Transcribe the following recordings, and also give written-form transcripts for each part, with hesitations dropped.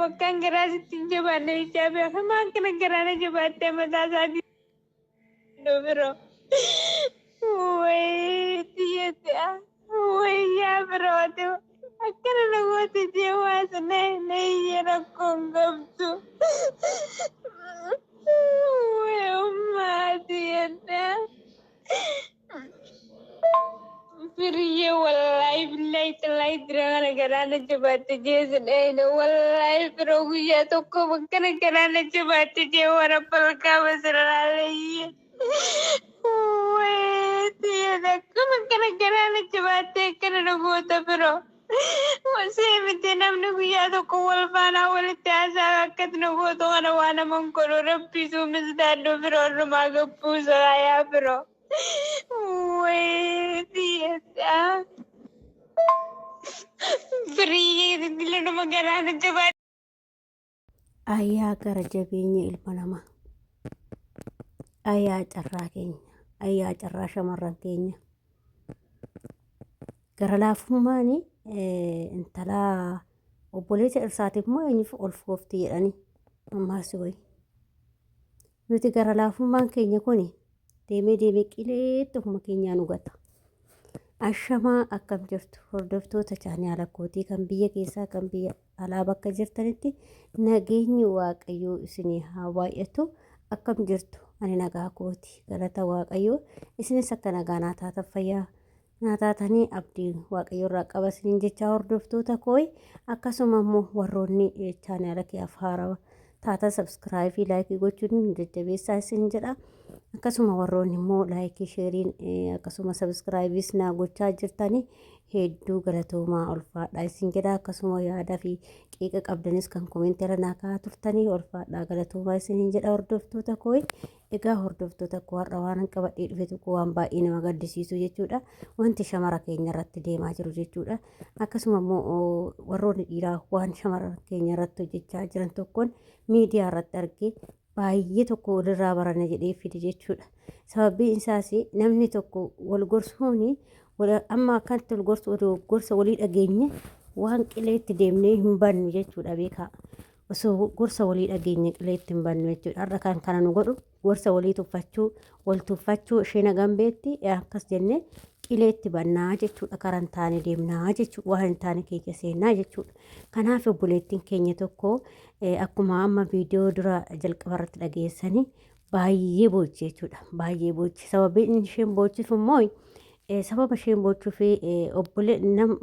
Bakkaan garaa sitti hin jabaanne jechaa beeka. Maa akkana garaa na jabaattee mataa isaatii firoo. Wayii tiyyatti wayii yaa firoo ati akkana na goote jee waasa na na iyyee rakkoon qabdu. Wayii ummaa tiyyatti. Firiyye wallaahi billaahi tallaahi dira kana garaa na jabaatte jee si dhayne wallaahi firoo guyyaa tokko bakkana garaa na jabaatte jee wara balkaaba sirraalayye. Wayii tiyya akkam akkana garaa na jabaatte akkana na goota firoo. Wasee miti namni guyyaa tokko wal faanaa walitti haasaa akkas na gootu kana waa naman godhu rabbii suumis daadhu firoo irrumaa gabbuusa yaa firoo. Ayyaa gara jabeenya ilma namaa. Ayyaa carraa keenya. Ayyaa carraa shamarran keenya. Gara laafummaan intala obboleessa dhirsaatiif immoo eenyuuf ol foofti jedhanii ammaas wayi. Nuti gara laafummaan keenya kuni deemee deemee qileetti ofuma keenyaa nu gata. Ashamaa akkam jirtu hordoftoota chaanaala kootii kan biyya keessaa kan biyya alaa bakka jirtanitti nageenyi waaqayyoo isinii haa baay'atu. Akkam jirtu ani nagaa kooti galata waaqayyoo isinis akka nagaa naa taatan fayyaa naa taatanii abdii waaqayyo irraa qaba isiniin jechaa hordoftoota kooyi akkasuma immoo warroonni chaanaala kiyaaf haarawa taatan sabskiraaybii laayikii gochuun jajjabeessaa isin jedha akkasuma warroonni immoo laayikii sheeriin akkasuma sabskiraayibiis naa gochaa jirtanii hedduu galatoomaa ulfaadhaa isin jedha akkasuma yaadaa fi qeeqa qabdanis kan komentii irra naa kaa'aa turtanii ulfaadhaa galatoomaa isiniin jedha hordoftoota kooyi Egaa hordoftoota koo har'a waan qabadhee dhufe tokko waan baay'ee nama gaddisiisu jechuudha. Wanti shamara keenya irratti deemaa jiru jechuudha. Akkasuma immoo warroonni dhiiraa waan shamara keenya irratti hojjechaa jiran tokkoon miidiyaa irratti argee baay'ee tokko walirraa barana jedhee fide jechuudha. Sababiin isaas namni tokko wal gorsuun amma akkatti wal gorsu gorsa walii dhageenye waan qileetti deemnee hin bannu jechuudha beekaa. Osoo gorsa walii dhageenye qileetti hin bannu jechuudha. Har'a kan kana nu godhu gorsa walii tuffachuu, wal tuffachuu ishee nagan beetti akkas jennee qileetti bannaa jechuudha. Karaa hin taane deemnaa jechuudha. Waan hin taane keessa seennaa jechuudha. Kanaaf obboleettiin keenya tokko akkuma amma viidiyoo dura jalqaba irratti dhageessanii baay'ee boochi jechuudha. Baay'ee boochi. Sababiin isheen boochiif immoo sababa isheen boochuuf obbolee nam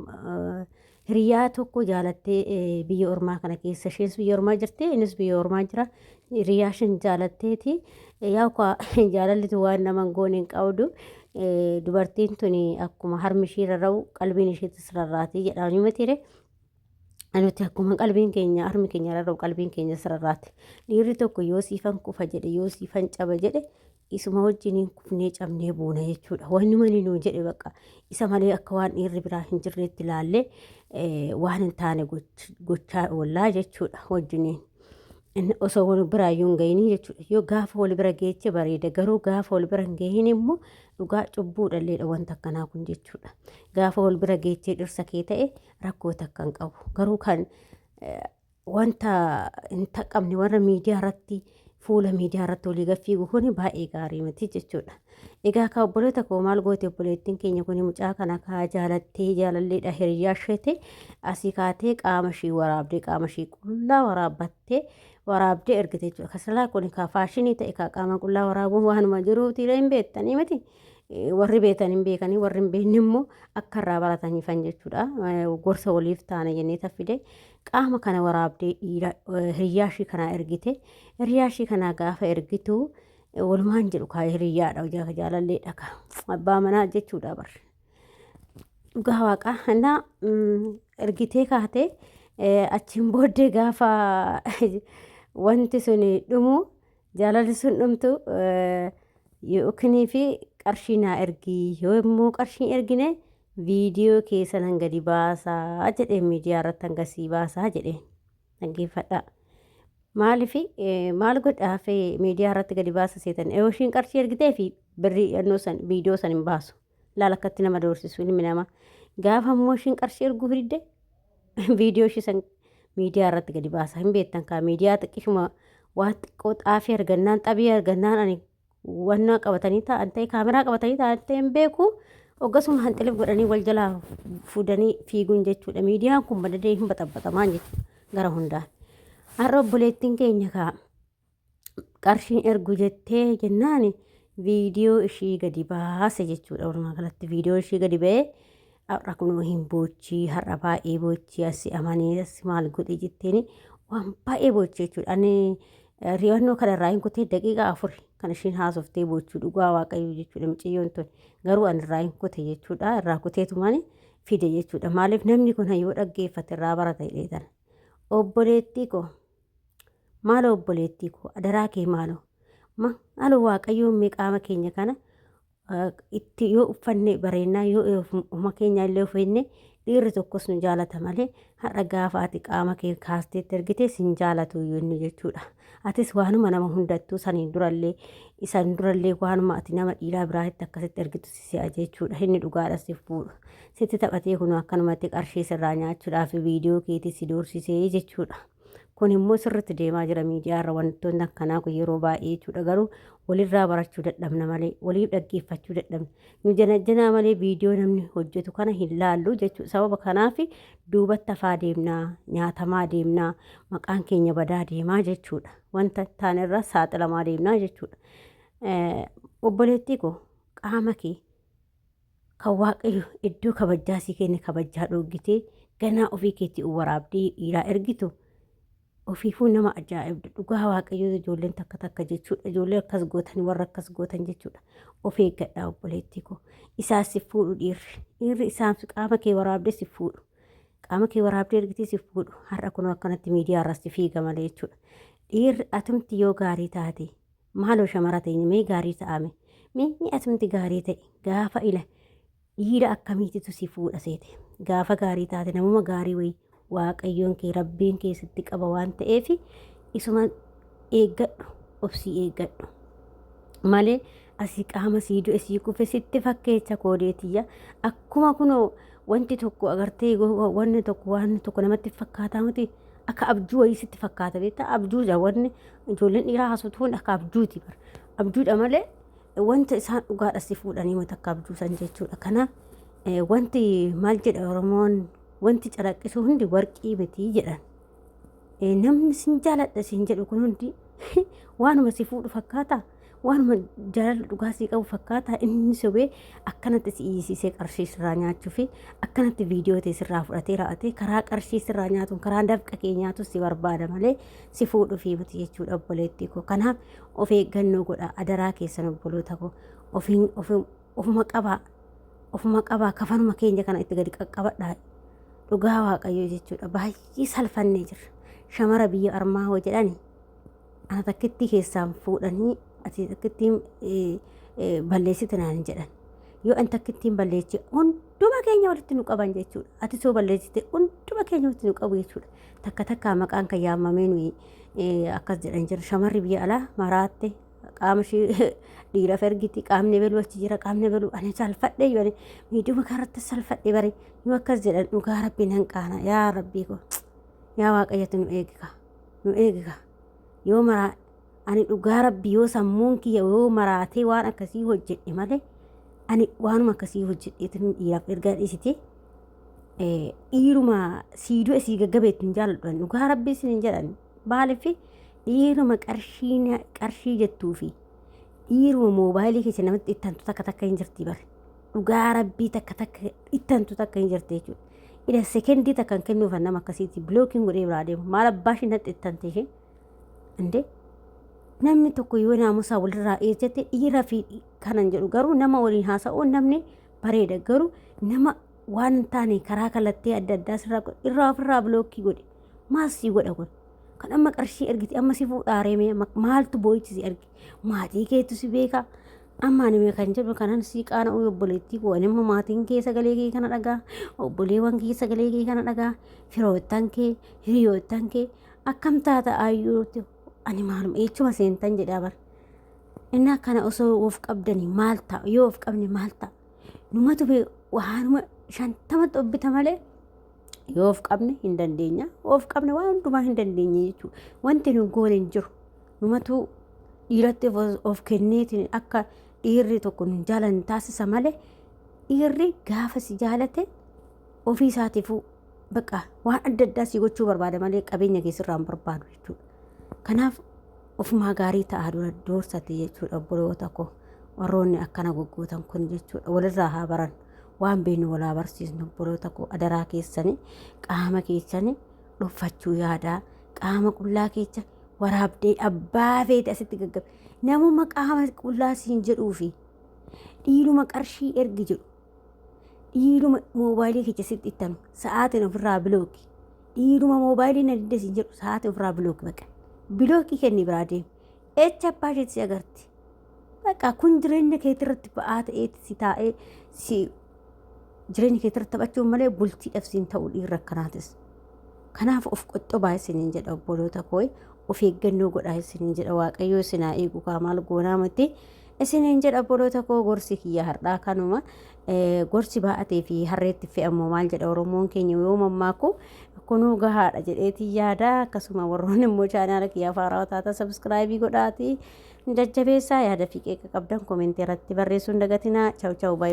Hiriyaa tokko jaalattee biyya ormaa kana keessa isheenis biyya ormaa jirti innis biyya ormaa jira. Hiriyaa isheen jaalatteeti yaa kwa jaalallitu waan nama hin goone hin qabdu. Dubartiin tuni akkuma harmi ishii rarra'u qalbiin isheetis rarraati jedhaanii mitiire. Nuti akkuma qalbiin keenya harmi keenya rarra'u qalbiin keenyas rarraati. Dhiirri tokko yoo siifan kufa jedhe yoo siifan caba jedhe isuma wajjiniin kufnee cabnee buuna jechuudha. Wanni mani nuu jedhe bakka isa malee akka waan dhiirri biraa hin jirreetti ilaallee waan hin taane gochaa oollaa jechuudha wajjiniin. Inni osoo wal biraa iyyuu hin gahinii jechuudha. Yoo gaafa wal bira geeche bareeda garuu gaafa wal bira hin gahin immoo dhugaa cubbuudhalleedha wanta akkanaa kun jechuudha. Gaafa wal bira geechee dhirsa kee ta'e rakkoo takka hin qabu. Garuu kan wanta hin taqqabne warra miidiyaa irratti fuula miidiyaa irratti olii gad fiigu kun baay'ee gaarii miti jechuudha. Egaa akka obboloota koo maal goote obboleettiin keenya kun mucaa kana kaa jaalattee jaalalleedha hiriyaa isheete asii kaatee qaama ishii waraabdee qaama ishii qullaa waraabbattee waraabdee ergite jechuudha. Kasalaa kun kaa faashinii ta'e kaa qaama qullaa waraabuun waanuma jiruuti hin beektanii miti. Warri beekan hin beekanii warri hin beekne immoo akka irraa barataniifan jechuudha. Gorsa waliif taana jennee taffide qaama kana waraabdee dhiira hiriyaa ishii kanaa ergite. Hiriyaa ishii kanaa gaafa ergitu walumaan jedhu kaa hiriyyaadha jaalalleedha kaa abbaa manaa jechuudha bar. Dhugaa waaqaa innaa ergitee kaatee achiin booddee gaafa wanti sun dhumu jaalalli sun dhumtu yookiin fi qarshii naa ergi yoo immoo qarshii hin ergine viidiyoo kee sanan gadi baasaa jedheen miidiyaa irratti hanga sii baasaa jedheen dhaggeeffadhaa. Maaliif maal godhaaf miidiyaa irratti gadi baasa seetan yoo ishiin qarshii ergitee fi birrii yannoo san viidiyoo san hin baasu laala akkatti nama doorsisu ilmi namaa gaafa immoo ishiin qarshii erguu fidde viidiyoo ishii san Miidiyaa irratti gadi baasa. Hin beektan kaa miidiyaa xiqqishuma waan xiqqoo xaafii argannaan xabii argannaan ani wannaa qabatanii taa'an ta'e kaameraa qabatanii taa'an ta'e hin beeku. Oggasuma hanxilif godhanii wal jalaa fuudhanii fiiguun jechuudha. Miidiyaan kun badadee hin baxabaxamaan jechuudha gara hundaan. Har'a obboleettiin keenya kaa qarshiin ergu jettee jennaan viidiyoo ishii gadi baase jechuudha. Walumaa galatti viidiyoo ishii gadi ba'ee har'a kunoo hin boochii har'a baay'ee boochii asi amanee asi maal godhe jetteeni waan baay'ee boochii jechuudha. Ani ri'annoo kana irraa hin kutee daqiiqaa 4 kan ishiin haasoftee boochuu dhugaa waaqayyoo jechuudha miciyyoon tun garuu ani irraa hin kute jechuudha. Irraa kuteetumaan fide jechuudha. Maaliif namni kun yoo dhaggeeffate irraa barata jedhee tana. Obboleettii koo maaloo obboleettii koo adaraa kee maaloo maaloo waaqayyoon mee qaama keenya kana itti yoo uffanne bareennaa yoo ofuma keenya illee uffanne dhiirri tokkos nu jaalata malee har'a gaafa ati qaama kee kaasteetti ergite sin jaalatu inni jechuudha. Atis waanuma nama hundattuu saniin durallee isan durallee waanuma ati nama dhiiraa biraatti akkasitti ergitu si si'a jechuudha. Inni dhugaadha si fuudhu. Sitti taphatee kun akkanumatti qarshii sirraa nyaachuudhaaf viidiyoo keetii si doorsisee jechuudha. Kun immoo sirriitti deemaa jira miidiyaa irra wantoonni akkanaa kun yeroo baay'ee jechuudha. Garuu walirraa barachuu dadhabna malee waliif dhaggeeffachuu dadhabna. Nu janajjanaa malee viidiyoo namni hojjetu kana hin laallu jechuudha. Sababa kanaaf duubatti hafaa deemnaa, nyaatamaa deemnaa, maqaan keenya badaa deemaa jechuudha. Wanta taane irraa saaxilamaa deemnaa jechuudha. Obboleettii koo qaama kee kan Waaqayyo iddoo kabajjaa sii kenne kabajjaa dhoorgitee ganaa ofii keetii waraabdee dhiiraa ergitu ofiifuu nama ajaa'ibdu dhugaa Waaqayyo. Ijoolleen takka takka jechuudha, ijoollee akkas gootan, warra akkas gootan jechuudha. Of eeggadhaa obboleettii koo. Isaa si fuudhu dhiirri isaan qaama kee waraabdee si fuudhu, qaama kee waraabdee ergitee si fuudhu. Har'a kunoo akkanatti miidiyaa irraa si fiiga malee jechuudha dhiirri. Atumti yoo gaarii taate, maaloo shamara teenya mee gaarii ta'ame, mee atumti gaarii ta'e, gaafa ila dhiira akkamiititu si fuudha seete? Gaafa gaarii taate namuma gaarii wayii waaqayyoon kee rabbiin kee sitti qaba waan ta'eef isuma eeggadhu, obsii eeggadhu malee asii qaama sii du'e sii kufe sitti fakkeecha koodeetiyya. Akkuma kunoo wanti tokko agartee wanni tokko waan tokko namatti fakkaataa miti, akka abjuu wayii sitti fakkaata beektaa. Abjuudha wanni ijoolleen dhiiraa haasoftu kun akka abjuuti bara, abjuudha malee wanta isaan dhugaadha si fuudhanii miti akka abjuu san jechuudha. Kanaaf wanti maal jedha Oromoon, wanti calaqqisu hundi warqii miti jedhan. Namni sin jaaladha sin jedhu kun hundi waanuma si fuudhu fakkaata, waanuma jaalala dhugaa sii qabu fakkaata. Inni sobee akkanatti si iyyisiisee qarshii sirraa nyaachuu fi akkanatti viidiyoo ta'e sirraa fudhatee raa'atee karaa qarshii sirraa nyaatuun karaa dafqa kee nyaatu si barbaada malee si fuudhu fi miti jechuudha obboleettii koo. Kanaaf of eeggannoo godha adaraa keessan obboloota koo. Ofuma qabaa, ofuma qabaa, kafanuma keenya kana itti gadi qaqqabadhaa dhugaa waaqayyoo jechuudha. Baay'ee salfannee jirra. Shamara biyya armaa hoo jedhani ana takkittii keessaan fuudhanii ati takkittiin balleessite naan hin jedhan. Yoo an takkittiin balleeche hunduma keenya walitti nu qaban jechuudha. Ati soo balleessite hunduma keenya walitti nu qabu jechuudha. Takka takkaa maqaan kan yaamamee nuyi akkas jedhan jira. Shamarri biyya alaa maraatte, qaama ishii dhiiraaf ergiti, qaamni beluu achi jira, qaamni beluu. Ani salfadhe yoo miidhuma kanarratti salfadhe bare yoo akkas jedhan dhugaa rabbi nan qaana. Yaa rabbii koo, yaa waaqayyotu nu eegika, nu eegika. Yoo maraa ani dhugaa rabbi yoo sammuun kiyya yoo maraatee waan akkasii hojjedhe malee ani waanuma akkasii hojjedheetu dhiiraaf ergaa dhiisite dhiiruma sii du'e sii gaggabeetti hin jaalladhu dhugaa rabbii isin hin jedhan. Maaliif dhiiruma qarshii jettuu fi dhiiruma moobaayilii keessa namatti ittantu takka takka hin jirti bare, dhugaa rabbii takka takka ittantu takka hin jirti jechuudha. Ila sekendii takka hin kennuufan nama akkasiiti bilookiin godhee biraa deemu. Maal abbaa ishee natti ittante ishee indee? Namni tokko yoo naamusaa walirraa eeggate dhiira fi kanan jedhu garuu nama waliin haasa'uun namni bareeda, garuu nama waan hin taane karaa kallattii adda addaa sirraa irraa ofirraa bilookii godhe maal sii godha kun? Kan amma qarshii ergite amma si fuudhaa mee maaltu boo'ichi si erge? Maatii keetu si beeka. Amma ani mee kan jedhu kanan sii qaana'uu obboleettii koo, ani amma maatiin kee sagalee kee kana dhagaa, obboleewwan kee sagalee kee kana dhagaa, firoottan kee, hiriyoottan kee akkam taata ayyuutti ani maaluma jechuma seentan jedhaa bara. Inni akkana osoo of qabdanii maal ta'a? Yoo of qabne maal ta'a? Numatu waanuma 50tti obbita malee Yoo of qabne hin dandeenya. Of qabne waan hundumaa hin dandeenya jechuudha. Wanti nu goone hin jiru. Numatu dhiiratti of kenneetiin akka dhiirri tokko nu jaalan taasisa malee dhiirri gaafa si jaalate ofii isaatiifuu bakka waan adda addaa si gochuu barbaada malee qabeenya kee sirraa hin barbaadu jechuudha. Kanaaf ofumaa gaarii ta'aa dura doorsate jechuudha obboloota koo warroonni akkana goggootan kun jechuudha walirraa haa baran waan beeknu walaa barsiisnu obboloota koo adaraa keessanii qaama keessanii dhoffachuu yaadaa qaama qullaa keessa waraabdee abbaa feete asitti gaggabe namuma qaama qullaa siin jedhuufi dhiiruma qarshii ergi jedhu dhiiruma moobaayilii keessa sitti ittanu sa'aatiin ofirraa bilooki dhiiruma moobaayilii na didde siin jedhu sa'aatiin ofirraa bilooki baqa bilookii kenni biraa deemi echa abbaa isheetti si agarti baqa kun jireenya keetirratti ba'aa ta'eeti si taa'ee si jireenya keetirratti taphachuun malee bultiidhaaf siin ta'u dhiirri akkanaatis. Kanaaf of qoxxobaa isiniin jedha obboloota koo of eeggannoo godhaa isiniin jedha waaqayyoo isin haa eegu kaa maal goonaa miti isiniin jedha obboloota koo gorsi kiyya har'aa kanuma gorsi baa'atee fi harreetti fe'amu maal jedha oromoon keenya yoo mammaaku kunuu gahaadha jedheetii yaada akkasuma warroonni immoo chaanaala kiyya faaraa taata sabskraayibii godhaatii jajjabeessaa yaada fi qeeqa qabdan komentii irratti barreessuun dagatinaa chaw chaw baay'ee.